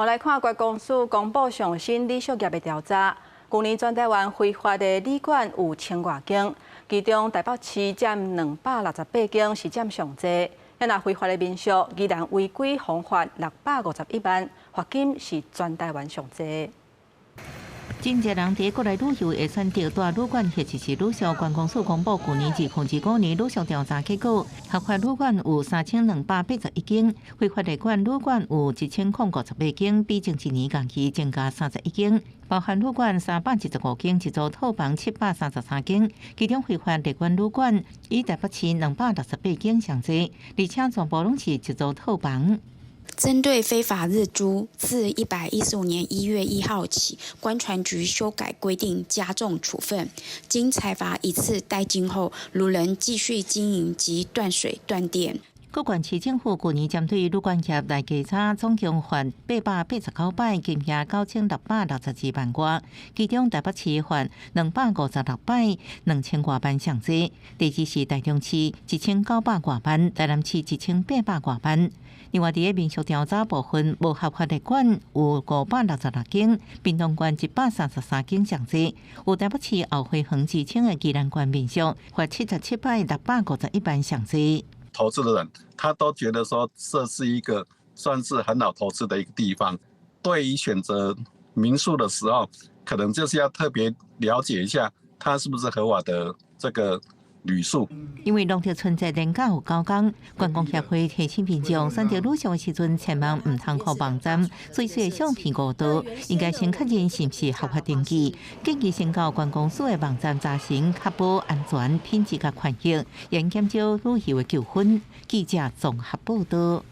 我來看觀光署公布上新旅宿業的調查，舊年全台灣非法的旅館有千外間，其中台北市佔268間，是佔上濟。若非法的民宿依然違規罰款651萬，罰金是全台灣上濟。真濟人佇國內旅遊會選擇蹛旅館或者是旅宿。觀光署公布舊年2025年旅宿調查結果，合法旅館有3281間，非法旅館旅館有1058間，比前一年同期增加31間。包含旅館315間，一組套房733間，其中非法旅館旅館以台北市268間上濟，而且全部攏是一組套房。針對非法日租，自115年1月1號起，觀傳局修改規定，加重處分。經裁罰一次怠金後，如仍繼續經營，即斷水斷電。各縣市政府舊年針對旅館業來稽查，總共罰889擺，金額9662萬外。其中台北市罰256擺，2000外萬上濟。第二是台中市1900外萬，台南市1800外萬。另外，佇个民宿調查部分，無合法旅館有566間，屏東縣133間上濟。有台北市後花園之稱的宜蘭縣民宿，罰77擺651萬上濟。投資的人，他都覺得說這是一個算是很好投資的一個地方。對於選擇民宿的時候，可能就是要特別了解一下，它是不是合法的這個旅宿。因為農曆春節連假有9工，觀光協會提醒民眾選擇旅宿的時陣，千萬毋通予網站隨隨相片誤導，應該先確認是毋是合法登記，建議先到觀光署的網站查詢，確保安全、品質佮權益，以減少旅遊的糾紛。記者綜合報道。